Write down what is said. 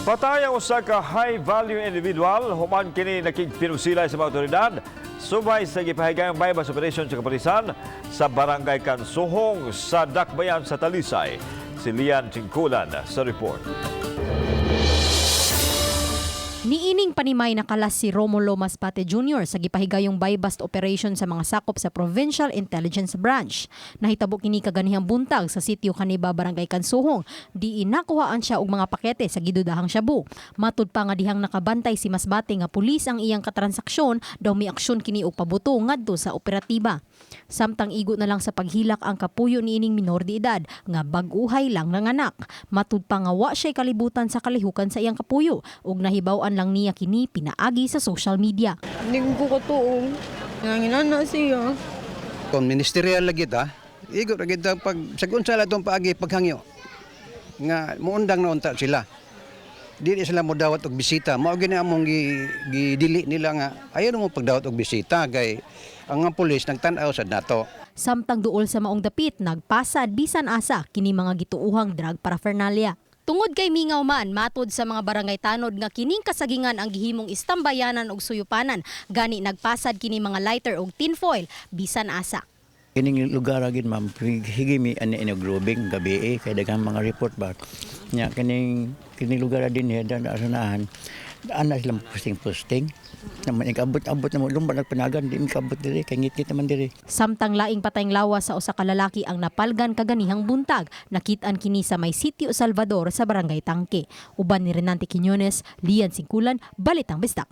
Patay ang usa ka high-value individual human kini nakigpinusilay sa mga otoridad subay sa gipahigayong buy-bust operation sa kapolisan sa Barangay Kansuhong sa Dakbayan sa Talisay. Si Lian Chingkulan sa report. Niining panimay nakalas si Romulo Masbate Jr. sa gipahigayong buy-bust operation sa mga sakop sa Provincial Intelligence Branch. Nahitabo kini kaganihang buntag sa sitio Kaniba, Barangay Kansuhong. Diin nakuhaan siya og mga pakete sa gidudahang shabu. Matud pa nga dihang nakabantay si Masbate nga pulis ang iyang katransaksyon, daw miaksyon kini og pabuto ngadto sa operatiba. Samtang igo na lang sa paghilak ang kapuyo niining minor de edad nga bag-uhay lang nanganak. Matud pa nga wa siya'y kalibutan sa kalihukan sa iyang kapuyo ug nahibaw-an lang niya kini pinaagi sa social media. Hindi ko katuo. Nanginana siya. Kung ministerial lagi ta, igo ra kita pag sa unsa lang itong paagi paghangyo nga muundang na unta sila. Dili sila mo dawat og bisita. Mao gini among gidili nila nga ayaw mo pagdawat og bisita kay ang mga pulis nagtan-aw sad nato. Samtang duol sa maong dapit, nagpasad bisan asa kini mga gituuhang drug paraphernalia. Tungod kay mingaw man, matod sa mga barangay tanod nga kining kasagingan ang gihimong istambayanan og suyupanan, gani nagpasad kini mga lighter og tinfoil bisan asa. Kining lugar agin, ma'am, higi mi ani ini grubing gabi eh, kay daghang mga report ba. Nya kining kining lugar din he dan asunahan. Ana sila posting-posting. Naman ikabot-abot na mo lumba nagpanagan di mi kabot diri kay ngitngit naman diri. Samtang laing patayng lawas sa usa ka lalaki ang napalgan kaganihang buntag, nakit-an kini sa may Sitio Salvador sa Barangay Tangke. Uban ni Renante Quiñones, Lian Singkulan, Balitang Bisdak.